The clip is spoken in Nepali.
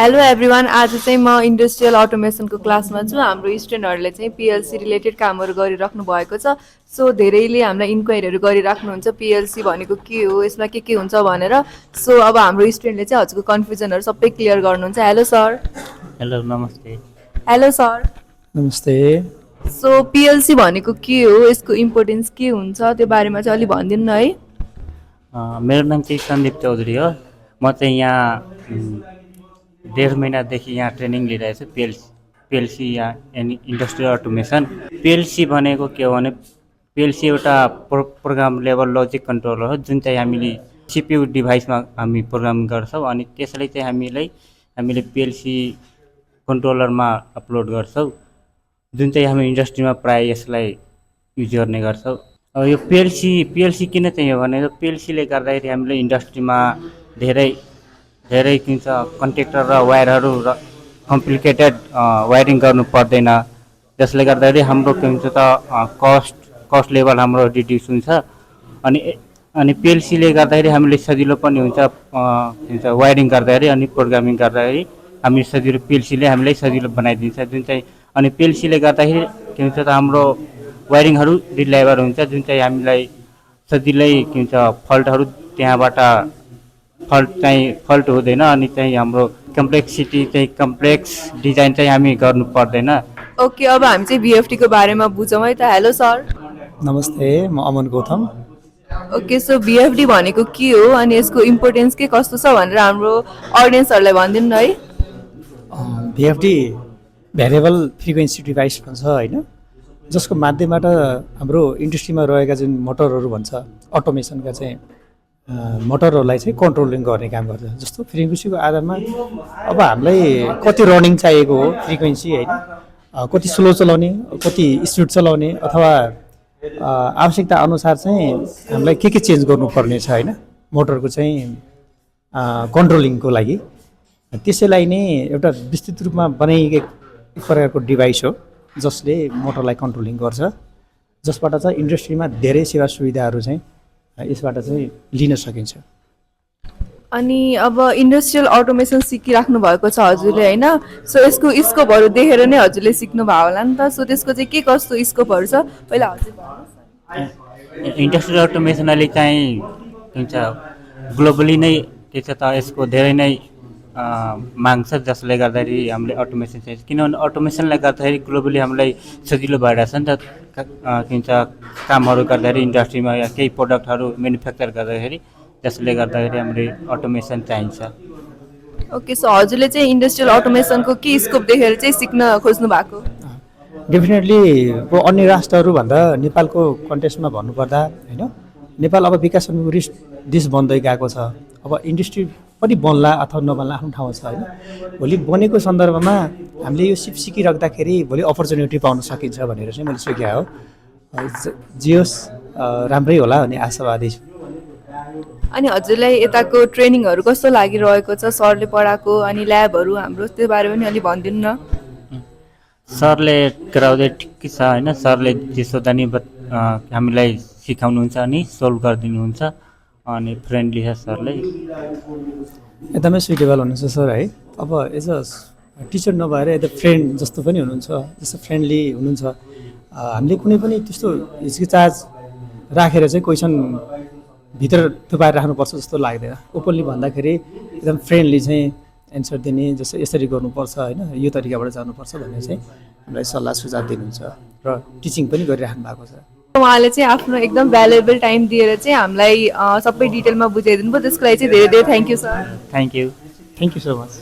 हेलो एभ्रिवान, आज चाहिँ म इन्डस्ट्रियल अटोमेसनको क्लासमा छु। हाम्रो स्टुडेन्टहरूले चाहिँ पिएलसी रिलेटेड कामहरू गरिराख्नु भएको छ। सो धेरैले हामीलाई इन्क्वायरीहरू गरिराख्नुहुन्छ पिएलसी भनेको के हो, यसमा के हुन्छ भनेर। सो अब हाम्रो स्टुडेन्टले चाहिँ हजुरको कन्फ्युजनहरू सबै क्लियर गर्नुहुन्छ। Hello sir. हेलो नमस्ते। Hello sir. नमस्ते। सो पिएलसी भनेको के हो, यसको इम्पोर्टेन्स के हुन्छ, त्यो बारेमा चाहिँ अलिक भनिदिनु न है। मेरो नाम चाहिँ सन्दीप चौधरी हो। म चाहिँ यहाँ 1.5 महिनादेखि यहाँ ट्रेनिङ लिइरहेको छु पिएलसी या इन्डस्ट्रियल अटोमेसन। पिएलसी भनेको के हो भने पिएलसी एउटा प्रोग्राम लेभल लजिक कन्ट्रोलर हो, जुन चाहिँ हामीले सिपियु डिभाइसमा हामी प्रोग्राम गर्छौँ अनि त्यसलाई चाहिँ हामीले पिएलसी कन्ट्रोलरमा अपलोड गर्छौँ, जुन चाहिँ हामी इन्डस्ट्रीमा प्रायः यसलाई युज गर्ने गर्छौँ। अब यो पिएलसी किन चाहियो भने पिएलसीले गर्दाखेरि हामीले इन्डस्ट्रीमा धेरै किन्छ कन्ट्याक्टर र वायरहरू र कम्प्लिकेटेड वायरिङ गर्नु पर्दैन, जसले गर्दाखेरि हाम्रो के हुन्छ त कस्ट लेभल हाम्रो रिड्युस हुन्छ। अनि पिएलसीले गर्दाखेरि हामीले सजिलो पनि हुन्छ वायरिङ गर्दाखेरि अनि प्रोग्रामिङ गर्दाखेरि हामी सजिलो पिएलसीले हामीलाई सजिलो बनाइदिन्छ, जुन चाहिँ अनि पिएलसीले गर्दाखेरि के हुन्छ त हाम्रो वायरिङहरू रिलायबल हुन्छ, जुन चाहिँ हामीलाई सजिलै के हुन्छ फल्टहरू त्यहाँबाट फल्ट हुँदैन अनि चाहिँ हाम्रो कम्प्लेक्स डिजाइन चाहिँ हामी गर्नु पर्दैन। ओके, अब हामी चाहिँ भिएफटीको बारेमा बुझौँ है त। Hello sir. नमस्ते, म अमन गौतम। ओके, सो भिएफडी भनेको के हो अनि यसको इम्पोर्टेन्स के कस्तो छ भनेर हाम्रो अडियन्सहरूलाई भनिदिनु न है। भिएफडी भेरिएबल फ्रिक्वेन्सी डिभाइस भन्छ होइन, जसको माध्यमबाट हाम्रो इन्डस्ट्रीमा रहेका जुन मोटरहरू भन्छ अटोमेसनका चाहिँ मोटरहरूलाई चाहिँ कन्ट्रोलिङ गर्ने काम गर्छ। जस्तो फ्रिक्वेन्सीको आधारमा अब हामीलाई कति रनिङ चाहिएको हो फ्रिक्वेन्सी होइन, कति स्लो चलाउने, कति स्पिड चलाउने अथवा आवश्यकता अनुसार चाहिँ हामीलाई के चेन्ज गर्नुपर्ने छ होइन मोटरको चाहिँ कन्ट्रोलिङको लागि। त्यसैलाई नै एउटा विस्तृत रूपमा बनाइएको एक प्रकारको डिभाइस हो जसले मोटरलाई कन्ट्रोलिङ गर्छ, जसबाट चाहिँ इन्डस्ट्रीमा धेरै सेवा सुविधाहरू चाहिँ यसबाट चाहिँ लिन सकिन्छ। अनि अब इन्डस्ट्रियल अटोमेसन सिकिराख्नु भएको छ हजुरले होइन, सो यसको स्कोपहरू देखेर नै हजुरले सिक्नु भयो होला नि त। सो त्यसको चाहिँ के कस्तो स्कोपहरू छ पहिला हजुर भन्नुहोस्। इन्डस्ट्रियल अटोमेसनले चाहिँ हुन्छ ग्लोबली नै के छ त यसको धेरै नै माग छ, जसले गर्दाखेरि हामीले अटोमेसन चाहिँ किनभने अटोमेसनले गर्दाखेरि ग्लोबली हामीलाई सजिलो भइरहेछ नि त। के भन्छ कामहरू गर्दाखेरि इन्डस्ट्रीमा या केही प्रडक्टहरू म्यानुफ्याक्चर गर्दाखेरि, जसले गर्दाखेरि हामीले अटोमेसन चाहिन्छ। ओके, सो हजुरले चाहिँ इन्डस्ट्रियल अटोमेसनको के स्कोप देखेर चाहिँ सिक्न खोज्नु भएको? डेफिनेटली अन्य राष्ट्रहरूभन्दा नेपालको कन्टेक्स्टमा भन्नुपर्दा होइन, नेपाल अब विकासोन्मुखी देश बन्दै गएको छ। अब इन्डस्ट्री पनि बन्ला अथवा नबन्ला आफ्नो ठाउँमा छ होइन। भोलि बनेको सन्दर्भमा हामीले यो सिकिराख्दाखेरि भोलि अपर्च्युनिटी पाउन सकिन्छ भनेर चाहिँ मैले सोचेको हो। जे होस् राम्रै होला भन्ने आशावादी छु। अनि हजुरलाई यताको ट्रेनिङहरू कस्तो लागिरहेको छ, सरले पढाएको अनि ल्याबहरू हाम्रो त्यो बारेमा पनि अलिक भनिदिनु न। सरले गराउँदै ठिकै छ होइन, सरले जे सोध्दा नि हामीलाई सिकाउनुहुन्छ अनि सोल्भ गरिदिनुहुन्छ अनि फ्रेन्डली छ सरले, एकदमै सुइटेबल हुनुहुन्छ सर है। अब एज अ टिचर नभएर एज अ फ्रेन्ड जस्तो पनि हुनुहुन्छ, जस्तो फ्रेन्डली हुनुहुन्छ। हामीले कुनै पनि त्यस्तो हिचकिचाज राखेर चाहिँ क्वेसन भित्र थुपाएर राख्नुपर्छ जस्तो लाग्दैन। ओपनली भन्दाखेरि एकदम फ्रेन्डली चाहिँ एन्सर दिने, जस्तो यसरी गर्नुपर्छ होइन, यो तरिकाबाट जानुपर्छ भन्ने चाहिँ हामीलाई सल्लाह सुझाव दिनुहुन्छ र टिचिङ पनि गरिराख्नु भएको छ। उहाँले चाहिँ आफ्नो एकदम भ्यालुएबल टाइम दिएर चाहिँ हामीलाई सबै डिटेलमा बुझाइदिनु भयो, त्यसको लागि चाहिँ धेरै धेरै thank you sir. Thank you so much.